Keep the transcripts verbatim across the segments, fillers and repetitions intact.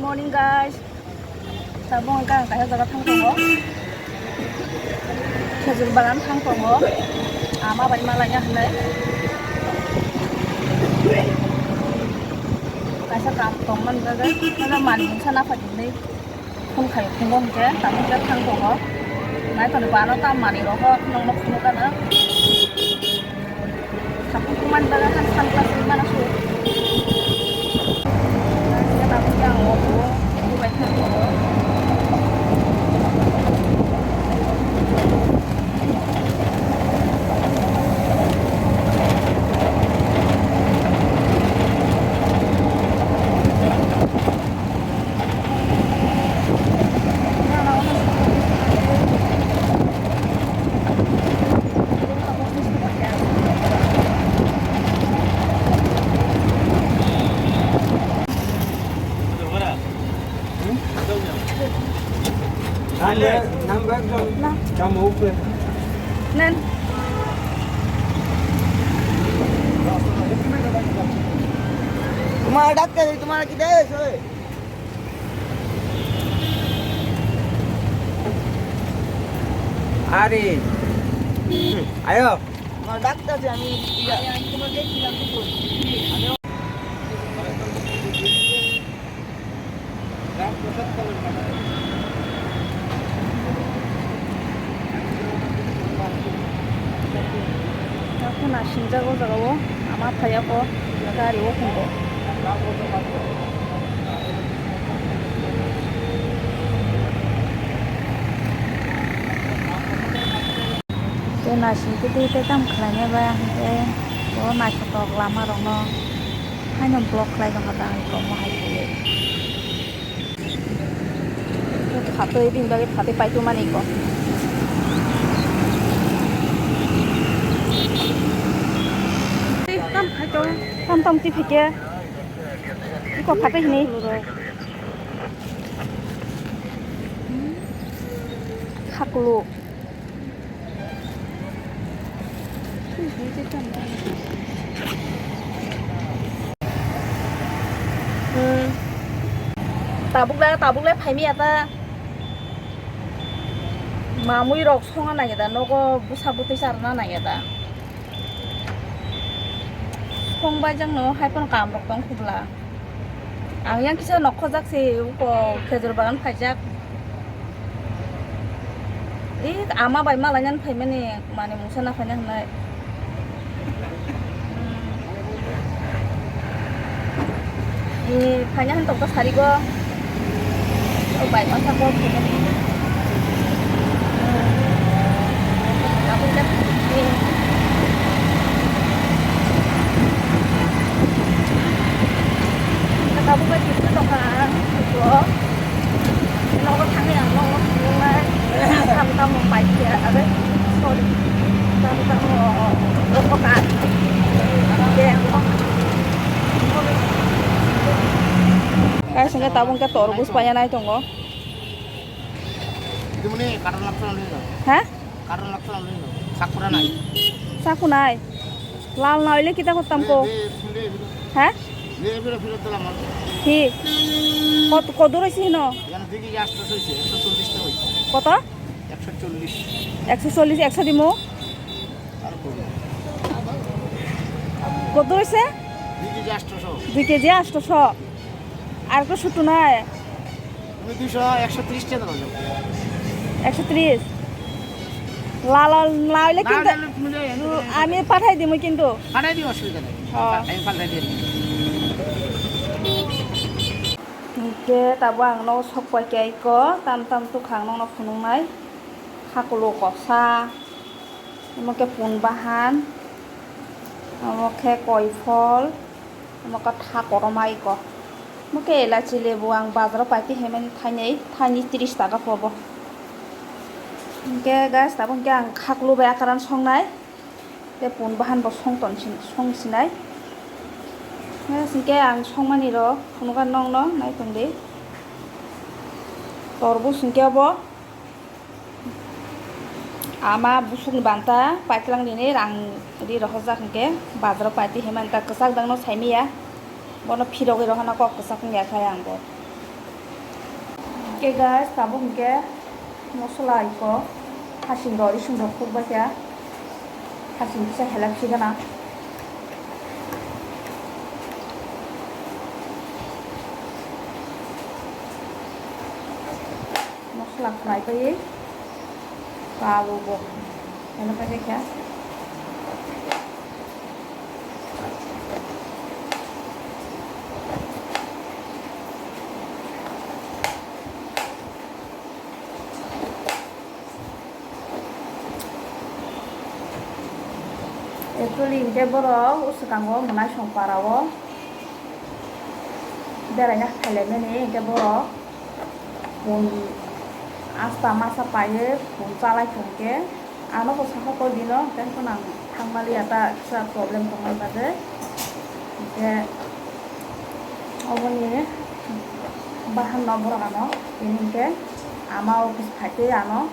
Morning guys, tabuk ang kaisa jaga thang tongo, khejur bagan thang tongo, ama bai malaina hinwi kaisa kam tongmani bagwi, mane manwi mungsa naphai hinwi phone khai phungo hinkhe, tabuk khe thang tongo, naithok ni bana ta manwi rokho nongno phunukgana. Satung kumani bagwi han sunglass rimano se. Tabuk yang o bo, o bai thang o. তোমার ডাক্তার, তোমার কি দেয়? আরে, আয়ো। আমার ডাক্তার যে আমি, আমি তোমাকে দেখছিলাম, কি করছি? Takhwna singjak o jaga o, ama phaiya kho gari o phungo. Tei naising twi tei tei tamo khlainai bai, ang khe o naithotok lama rokno haino block khlai tongkha ta, ang khe omo hai khe. Phatwi bini bagwi phatwi paitumani ko. Tam tam twi phike. Iko phatwi hini. Khakulu. Hmm. Tabuk le, tabuk le phaimiya ta. Mamui rok songna nangya da, nogo bwsa bwtwi charwna nangya da. Songbai jangno hai phano kam rok tong khubla. Ang yang kisa nokhojak se uko khejur bagan phaijak. Ih, ama bai malainani phaimani, mani mungsa na phaina hinwi. Ih, phaina hin tokto sarigo. O bai masa ko phaimani. Tabuk le phaimani. Tabuk le phaimani tongkha. Nogo thangwi ang nogo thangwi nai. Tam tamo paikhe are sorry. Tam tamo rokok a. Guys, hingke tabuk hingke torbus paiya nai tongo. Dimuni karon laksa nai. Ha? Karon laksa nai. Sakura nai. Sakunai. Lal na oile kita kotam ko. Be, be, be, be. Ha? Be, be, be, be, be, be. Hi? Kot, kodur oise hino? Yan digi yas to soise, ekso chollish to oise. Koto? Ekso chollish. Ekso chollish, ekso dimu? Ar kodur. Kodur oise? Digi yas to so. Dui kg asto so. Ar ko sutu nai? তুমি দুইশো, একশো ত্রিশ টাকা দাও। একশো ত্রিশ? লাল, লাল, লাল হইলে না, কিন্তু না, না, তুমি যাই, আমি আমি পাঠাই দিমু কিন্তু। পাঠাই দিও, অসুবিধা নেই। হ্যাঁ। আমি পাঠাই দিই। Hingke tabuk ang nogo sok pai khe aiko tam tam tukhang nokno phunuknai hakulo kosa. Omo khe pun bahan, omo khe koiphol, omo khe tha kotorma iko. Omo khe elachi lebu ang bazaro paite hemani thainwi, thainwi tris taka pobo. Hingke guys, tabuk hingke ang khaklu bai akaran songnai, tei pun bahan bo song ton sin-, song sinai. Guys, hingke ang songmani rok phunuka nokno nai tongdi. Torbus hingke obo. Ama busukni banta paitlang rini rang ri rohorjak hingke bazaro paiti himani ta kwchak dangno saimiya, bono phirogwi rohorna kok kwchak wngya khe ang bo. Oke guys, tabuk hwnkhe mosola iko hasing rok, risum rok khukbai kha, hasing kisa helak si gana. Mosola khlai pai kalu bo helak pai kha. Actually, hingke borok o swkango Mwnaisong para o beraina phailaimani, hingke borok pun asta masa paiye pun chalai thangkhe, ano bo sakha koi dino, hingke phano ang thangmaliya ta kisa problem tongmani bagwi, hingke oboni bahan no borok ano tini hingke ama office phaitwi ano.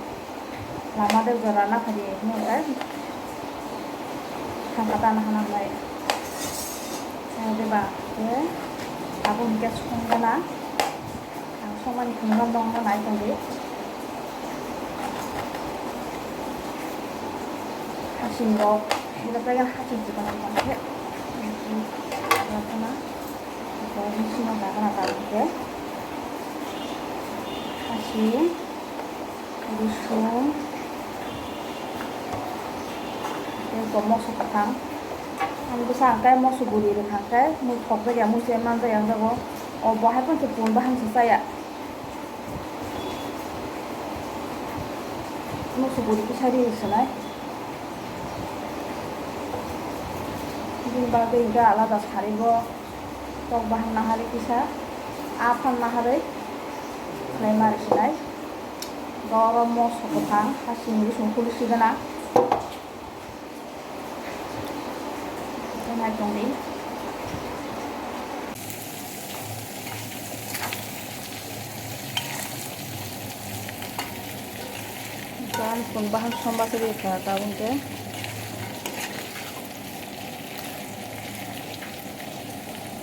Lama de jora na phadi hwnwi khe thangkha ta nahana bai. Ang de ba khe abo hwnkhe songna. Ang songmani phunukno nongno nai tongdi. Hasing rok, ida kaya hasing chikon chikon khe. Abo hwnkheno, abo hwnkheno dagana ta hwnkhe. Hasing. Rosong. Tei eko moso kwthang. Ang bwsa hwnkhe moso guri rwkha hwnkhe mui thokjakya, mui se manjakya wngjago. O bo hai phano se pun bahang se chaya. Moso guri kisa ri rwsonai. Bini bagwi hwnkhe alada sarigo. Tok bahang naharwi kisa, aphang naharwi khlai mari sinai. Doro moso kwthang, hasing bising khuli sigana. Nai tongdi. Jan pun bahang somba se rikha tabuk ke.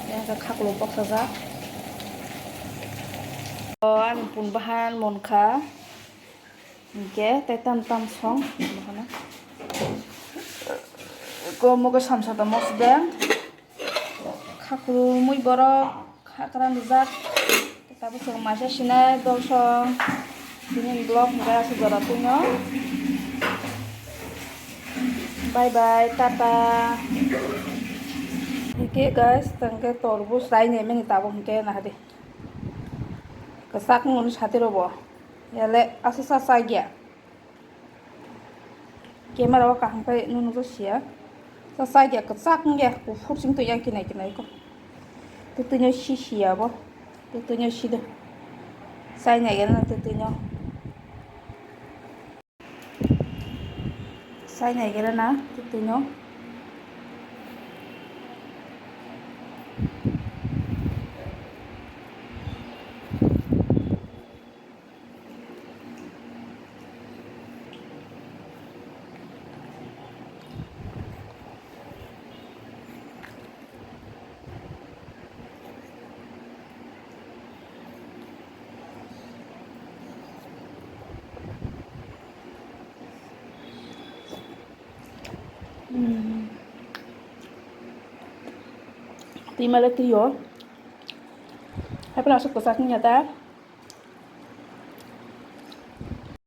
Yang ke khaklo boksajak. O, ani pun bahan monkha. Hingke tei tam tam song. Ko mogo samsa tongmo side. Khaklo mui borok. Hakran rijak. Tabuk chwng maisa sinai dolsong. Bini vlog hwnkhe aswk jora twino. Bye bye, tata. Hwnkhe guys, tangkhe torbus rai nemeni tabuk hwnkhe nahadi. Kwchak wngmani sati robo. Yale aswk sa chagya. Camera o kaham khe nukjak sia. Sa chagya kwchak wngya, kuphur sing twi yang kinai kinai kho. Twtwino si sia bo. Twtwino si do. Chai nai gana twtwino. Chai nai gana twtwino. Hmm. Twi male twi o. Hai phano aswk kwchak wngya ta.